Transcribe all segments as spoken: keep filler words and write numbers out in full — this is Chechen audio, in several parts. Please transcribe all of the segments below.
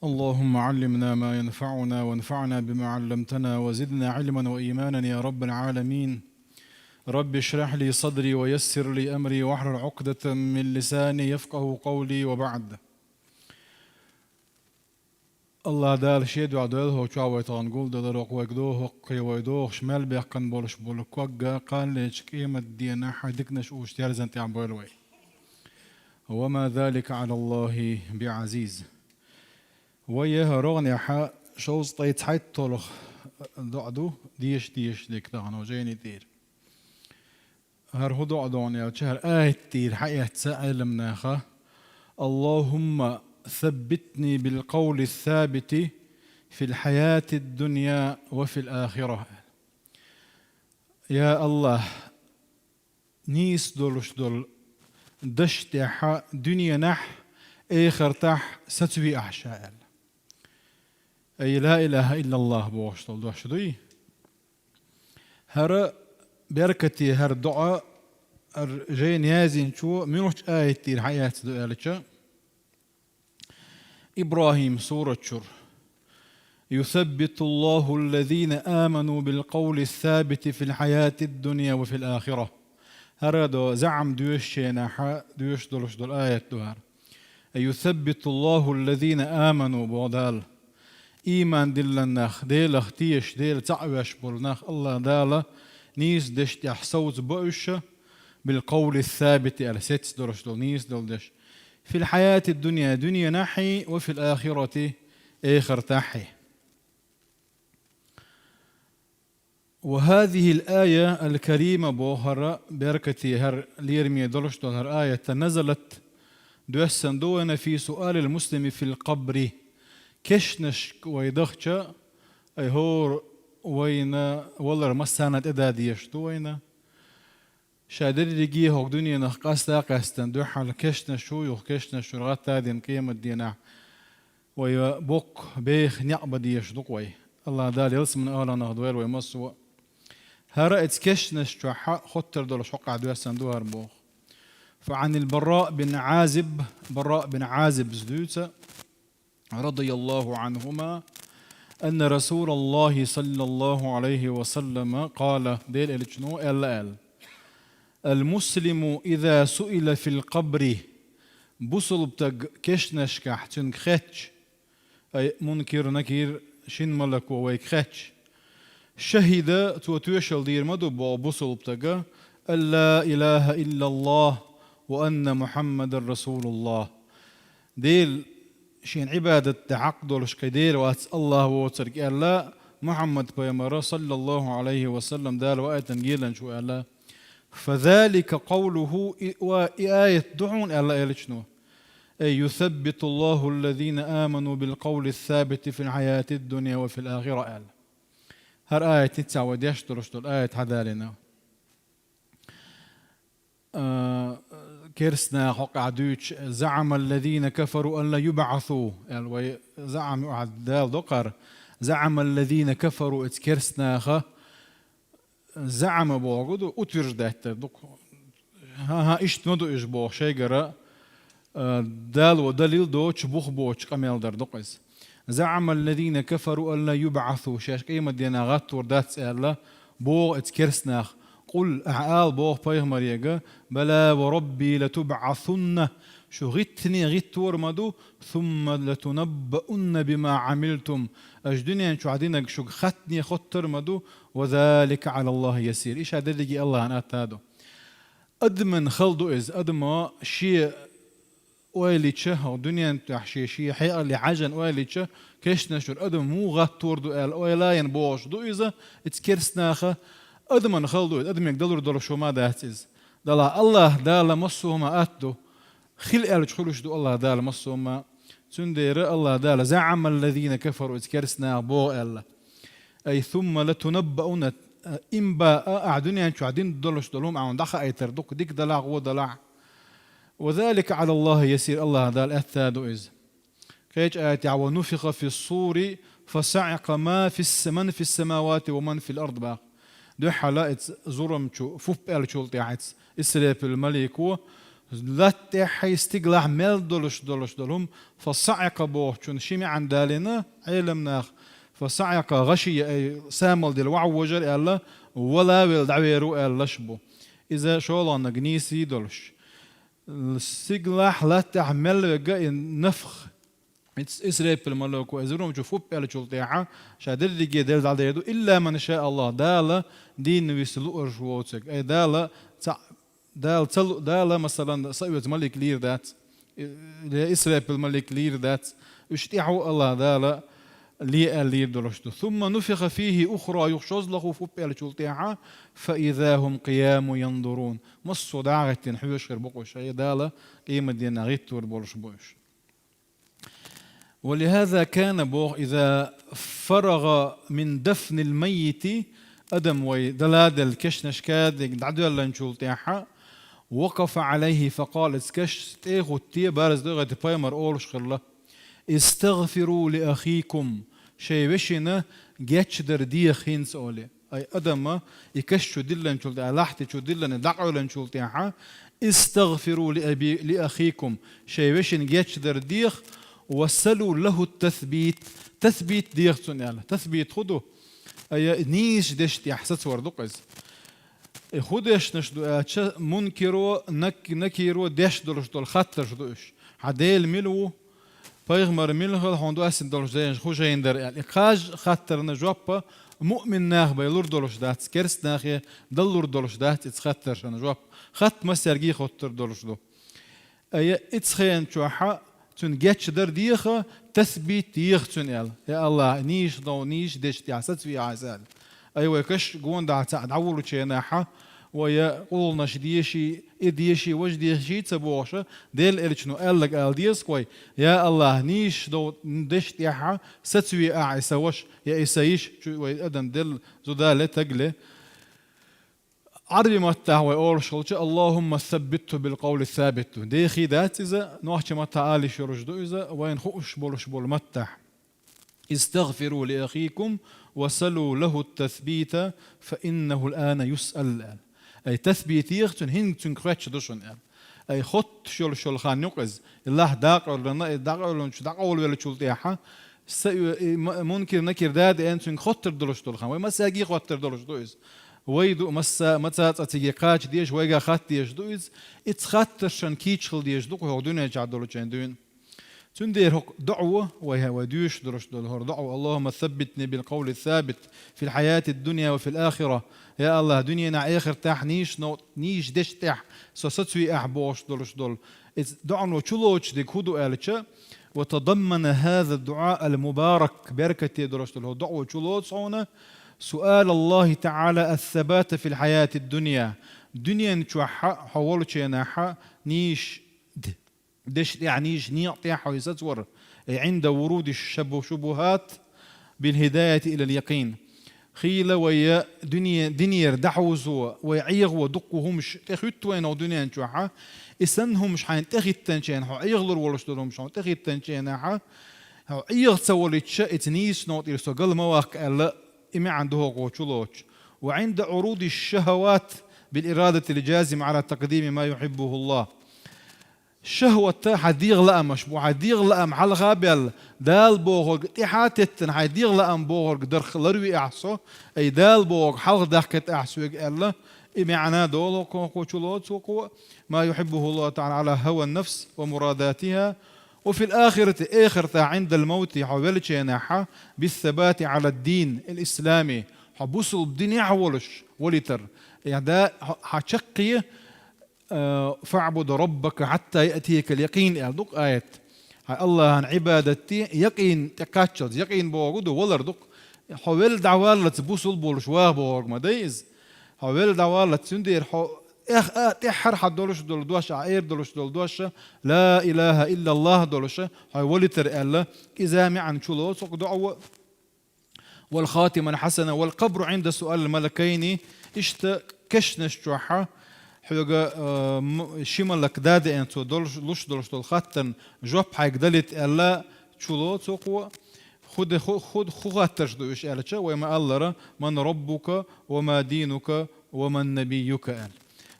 اللهم علمنا ما ينفعنا وانفعنا بما علمتنا وزدنا علما وإيمانا يا رب العالمين. رب اشرح لي صدري ويسر لي أمري واحلل عقدة من لساني يفقه قولي وبعد. Аллах Дала шен дуьхьа дойла хӀокху чохь вай тахана гулдаларх, вайга доху кхе вай дохуш мел баьккхина болуш болу ког а, кхана лечу къемат денахь хьайн диканаш уьш терзан тӀехь бойла вай. وما ذلك على الله بعزيز. Вай яха рогӀанехь шовзткъе цхьайтталгӀа доӀа ду, деша дезаш дерг тахана жайни тӀера. ХӀара хӀун доӀа ду аьлча, хӀара аят тӀера хьаэцна Ӏеламнаха: «اللهم ثبتني بالقول الثابت في الحياة الدنيا وفي الآخرة». Я Аллах, нийса долуш долу дашна тӀехь дуьненахь, эхартахь сацаве ахь ша аьлла. Ай ла илаха иллаллах бохуш долу дош дуй? ХӀара беркате хӀара доӀа, хӀара жайна яздинчо муьлхачу аят тӀера хьаэцна ду аьлча, ИбрахӀим сурат чуьра: «يثبت الله الذين آمنوا بالقول الثابت في الحياة الدنيا وفي الآخرة». ХӀара до заӀам доьшучу хенахь доьшуш долуш долу аят ду хӀара. «يثبت الله الذين آمنوا», боху Дала. Ийман диллина нах, Делах тешаш, Дела цхьаъ веш болу нах Аллах Дала нийса дешна тӀехь совца бо уьш, «بالقول الثابت», аьлла, сецна долуш долу нийса долу деш. «في الحياة الدنيا», дуьненахьий, «وفي الآخرة», эхартахьий. «وهذه الآية الكريمة», боху хӀара беркате, хӀара лераме долуш долу хӀара аят, «نزلت», доьссина ду вайна, «في سؤال المسلم في القبر». Кешнашка вай дахча, ай хӀора вайна валар массарна тӀедадеш ду вайна. Ша дерриге хӀокху дуьненах къаста а къаьстина дуьххьал кешнаш чу юха кешнаш чуьра гӀатта а дина къемат денахь, вай боккха беха некъ бан дезаш ду-кх вай. Аллах Дала ялсаманин агӀонах дойла вай массо а. ХӀара оцу кешнаш чохь хоттур долуш хӀокхахь доьссина ду хӀара боху. فعن البراء بن عازب, Бараъ бин Ӏазибас дуьйцу, رضي الله عنهما، أن رسول الله صلى الله عليه وسلم قال, Делан Элчано аьлла аьлла: «المسلم إذا سئل في القبر», бусалба стаг кешнашкахь цуьнга хетча, ай, Мункир, Накир, шина малако вайга хетча, «شهد», цо тоьшалла дийр ма ду боху бусалба стага, «أن لا إله إلا الله وأن محمدا رسول الله». Дела шена Ӏибадат дан хьакъ долуш кхин Дела вац Аллах воцург аьлла, Мухьаммад пайхамара, саллаллаху Ӏалайхи ва саллам, Дала ваийтина геланча ву аьлла. «فذلك قوله», и, ва, и аят ду хьуна аьлла Элчано. «أي يثبت الله الذين آمنوا بالقول الثابت في الحياة الدنيا وفي الآخرة», аьлла. ХӀара аят хӀинца вай деш долуш долу аят хьадалийна. А, керстанаха хӀокхахь дуьйцуш, «زعم الذين كفروا أن لن يبعثوا», аьлла вай, заӀам ю ахьа Дала доккхара, «زعم الذين كفروا», эца керстанаха, заӀама бохург ду, утверждать дар ду-кх. ХӀан-хӀа, иштта ма ду уьш боху шайгара, а, дало далил доцуш, бух боцуш къамел дар ду-кх иза. «زعم الذين كفروا أن لن يبعثوا», шаьш къематденна гӀаттор дац аьлла, боху эца керстанаха. «قل», ахьа ала боху пайхамарега, «بلى وربي لتبعثن», шу гӀиттане гӀиттор ма ду, «ثم لتنبؤن بما عملتم», аша дуьнен чохь динарг шуьга хаттане хоттур ма ду, «وذلك على الله يسير», и ша дерриге Аллахьан атта ду. Адаман хала ду иза, адамо шен ойла йича, хӀокху дуьнен тӀехь шен, шен хьекъале хьаьжжина ойла йича, кешнаш чуьра адам муха гӀаттор ду аьлла ойла а йина бохуш ду иза, эца керстанаха, адаман хала ду иза, адамега далур долуш хӀума дац иза. Делахь Аллах Дала массо а хӀума атта ду, хила аьлча хуьлуш ду Аллах Дала массо а хӀума. Цундела Аллах Дала «زعم الذين كفروا», эца керстанаха боху аьлла. «أي ثم لتنبؤن», а, имба а, ахьа дуьнен чохь дина долуш долу хӀума ахьа дӀахаийтар ду-кх, дика далахь, вон далахь. «وذلك على الله يسير», Аллах Дала атта ду иза. Кхечу аятехь: «ونفخ في الصور فصعق ما في الس-، من في السماوات ومن في الأرض», боху. Дуьххьала эца зурам чу пуп аьллачул тӀаьхьа эца Исрапил малико Латта тӀехьа стигалахь мел долуш долуш долу хӀума, фасаӀикъа бохучун ши маьӀна далийна Ӏеламнаха, фасаӀикъа гӀашия, ай, самал дила вовшар аьлла, вала а велла дӀавер ву аьллаш бу. Иза шолгӀаниг нийса долуш. Стигалахь, латтахь мел вега и нафх, ис-, Исрапил малико, иза румчу фуп аьллачул тӀаьхьа, ша дерриге делла дӀадер ду, илла ман ша Аллах, Дала дийна виса луурш воцург. Ай, Дала ца Дала ца лу-, Дала, масалан, са оьцу малик лийр дац, э, я Исрапил малик лийр дац, уьш тӀаьхьа ву Аллах Дала ле аьлла лийр долуш ду. Сумма нуфиха фийхи ухра, юха шозлагӀа фуп аьллачул тӀаьхьа, фа иза хӀум къиямун янзурун. Массо а дӀагӀиттина хьоьжуш хир бу-кх уьш, ай, Дала къематдийнахь гӀиттор болуш бу уьш. ولهذا كان, боху, إذا فرغ من دفن الميت, адам вай даладелла кешнашка дӀадоьллинчул тӀаьхьа, وقف عليه فقال, иза каш тӀе а хӀуттий, барза догӀийта пайхамар олуш хилла: استغفروا لأخيكم, шайн вешина гечдар деха хӀинца, олий. Ай, адама и каш чу диллинчул тӀаьхьа, лахьти чу диллина дӀакъевлинчул тӀаьхьа, استغفروا لأبي-, لأخيكم, шайн вешин гечдар деха, وسلوا له التثبيت, тасбит деха цунна аьлла. Тасбит хӀун ду? Ай, нийса дешна тӀехь сацавар ду-кх иза. И хӀун дешнаш ду аьлча, мункиро, нак-, накиро деш долуш долу хаттарш ду уьш. Хьан Дела мила ву? Пайхамар мила хилла, хьуна доссийна долуш дайнаш хӀун жайна дара аьлла. И кхаж хаттарна жоп муъмин нах бен лур долуш дац, керста нахе дала лур долуш дац, иза хаттаршна жоп. Хатта массаьрга а хоттур долуш ду. Ай, иза хенан чохь цуьнан гечдар деха, тасбит деха цуьнан аьлла. Я Аллах, нийса дов, нийса дешна тӀехь сацаве хьайса аьлла. Ай, вай каш гонах цхьаъ дӀавуллучу хенахь, вай къулгӀанаш деший, и деший, важа деший ца бохуш, Делан элчано аьлларг ала деза-кх вай: «Я Аллах, нийса дов дешна тӀехь сацаве ахь и сан ваша, я и сан йиша», чу вай адам делла, зуда ле, таг ле. Ӏарби маттахь вай олуш хилча: «اللهم ثبته بالقول الثابت» ду. Дехий дац иза, нохчийн маттахь ала йиш йолуш ду иза, вайна хууш болуш болу маттахь. «استغفروا لأخيكم وسلوا له التثبيت فإنه الآن يسأل», аьлла. Ай, тасбит деха цуьнан, хӀинца цуьнга хоттур ду шуна, аьлла. Ай, хоттуш йолуш йолу хан ю-кх иза. И лахь дӀакъевлина, и дӀакъевлинчу, дӀакъовлавеллачул тӀаьхьа, са, и, м-, мункир-накир да а деана, цуьнга хоттур долуш долу хан. Вай массаьрга а хоттур долуш ду иза. Вай ду масса, маца цкъа цига кхача дезаш, вайга хатта дезаш ду иза. Иза хаттаршна кийча хила дезаш ду-кх хӀокху дуьнен чохь долчу дуьйна. Цундела хӀокху доӀо вай, вай дуьйш долуш долу хӀара доӀо: «اللهم ثبتني بالقول الثابت في الحياة الدنيا وفي الآخرة». Я Аллах, дуьненахь, эхартахь нийса но-, нийса дешна тӀехь со сацаве ахь бохуш долуш долу. Иза доӀано чулоцуш дерг хӀун ду аьлча: «وتضمن هذا الدعاء المبارك», беркате долуш долу хӀара доӀо чулоцу хьуна: «سؤال الله تعالى الثبات في الحياة الدنيا». Дуьнен чохь хьо волчу хенахь нийса д-, дешна тӀехь, нийса некъа тӀехь хьо сацавар, «عند ورود الشبه-، الشبهات بالهداية إلى اليقين». Хийла вай дуьне-, динера дӀахьовзо, вай Ӏехо дуккха хӀумаш тӀехуьтту вайна хӀокху дуьнен чохь. И санна хӀумаш хьайна тӀехӀиттинчу хенахь, хьо Ӏехалур волуш долу хӀумаш хьайна тӀехӀиттинчу хенахь, хьо Ӏеха ца волуьйтуш, иза нийса некъа тӀера со гал ма ваккха аьлла, и маьӀна ду хӀокхо чулоцуш. «وعند عروض الشهوات بالإرادة الجازمة على تقديم ما يحبه الله». ШахӀват хьан дегӀан лаамаш бу, хьан дегӀан лаам хьалха а баьлла, Дала бохург тӀаьхьа а теттина, хьан дегӀан лаам бохург дарх ларве ахь со, ай, Дала бохург хьалха дахкийта ахь соьга аьлла, и маьӀна долу хӀокхо чулоцу хӀокхо: «ما يحبه الله تعالى على هوى النفس ومراداتها، وفي الآخرة», эхартахь, «عند الموت», хьо веллачу хенахь, «بالثبات على الدين الإسلامي», хьо бусулба динехь а волуш валийтар. Я да, хьо, хьан чаккхе, э, «فاعبد ربك حتى يأتيك اليقين», аьлла ду-кх аят. Хьан Аллахьан Ӏибадат де, якъин тӀекхаччалц. Якъин бохург ду, валар ду-кх. Хьо велла дӀаваллалц бусулба волуш ваха бохург ма дай иза. Хьо велла дӀаваллалц, цундела хьо эх-, а, тӀаьххьара хьан долуш долу дош, а, эр долуш долу дош, «لا إله إلا الله» долуш, хьо валийтар аьлла, иза маьӀна чулоцу хӀокху доӀо. «والخاتمة الحسنة والقبر عند سؤال الملكين», иштта кешнаш чохь хьоьга, э, м-, ши малик да а деана, цо долуш, луш долуш долу хаттарна жоп хьайга далийта аьлла, чулоцу хӀокхо. ХӀун де-, хӀу-, хӀу-, хӀун хаттарш ду уьш аьлча, вай ма-аллара: «من ربك وما دينك ومن نبيك», аьлла.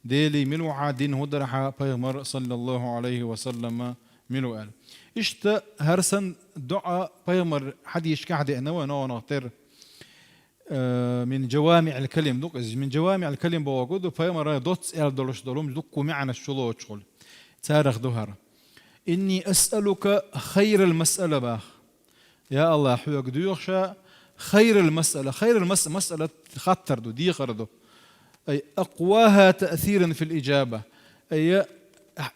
Дела мила ву хьа, дин хӀун дар хьа, пайхамар, саллаллаху Ӏалайхи ва саллама, мила ву аьлла. Иштта хӀара санна доӀа пайхамар хьадисашкахь деана вай, ногӀанах тера, э, мин джавамиӀил калим ду-кх иза. Мин джавамиӀил калим бохург ду, пайхамара доцца аьлла долуш долу хӀума дуккха маьӀнаш чулоцуш хуьлу. Царах ду хӀара: «Инни асъалука хайрал масъала», бах. Я АллахӀ, хьоьга доьху ша хайрал масъала. Хайрал мас-, масъала хаттар ду, дехар ду. Ай, акъваха таъсиран фил иджаба. Ай, я,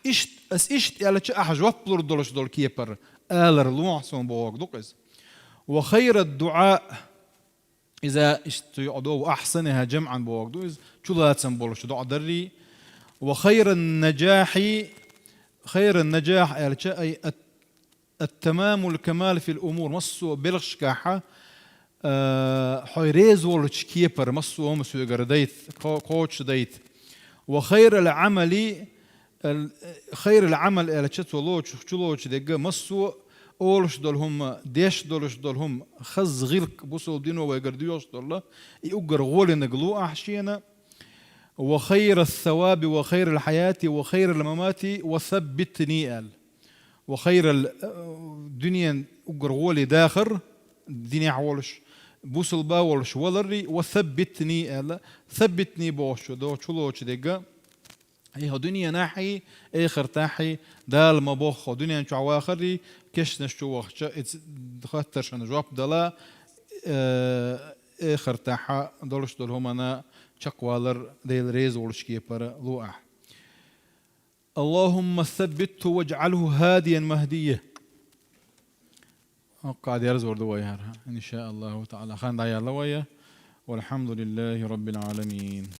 иш-, ас иштта аьлча ахь жоп лур долуш долу кепара алар лохьа суна бохург ду-кх иза. Ва хайрад дуӀа. Иза иштта юкъа ду, ва ахьсаниха джамӀан бохург ду иза, чулацам болуш доӀа даррий. Ва хайран наджахьи, хайран наджахь аьлча, ай ат-, ат-тамамул камал фил умур, массо а белхашкахьа, а, хьо реза волчу кепара массо а хӀума соьгара дайта, кхо-, кхочуш дайта. Ва хайрал Ӏамали, ал-, хайрал Ӏамал аьлча, цо лоцуш, чулоцуш дерг массо а олуш долу хӀума, деш долуш долу хӀума, хаза гӀиллакх бусалба дино вайгара доьхуш долу, и уггар гӀолинарг ло ахь шена. Ва хайрас саваби ва хайрал хьаяти ва хайрал мамати ва саббитни аьлла. Ва хайрал, э, дуьнен уггар гӀоле дахар, динехь волуш, бусалба волуш валаррий, ва саббитни аьлла. Саббитни бохуш ду чулоцуш дерг. Ай, хьо дуьненахьий, эхартахьий Дала ма бохху, дуьнен чохь вахаррий, кешнаш чу вахча, и ц-, хаттаршна жоп дала, э, эхартахьа долуш долу хӀуманна чекхвалар Дела реза волчу кепара ло ахь. Аллахумма саббитху ваджӀалху хадиян махдия. Хьокха дерзор ду вай хӀара, ин ша Аллаху таӀала. Хан дӀаяьлла вай. Валхьамдулиллахи раббил Ӏаламин.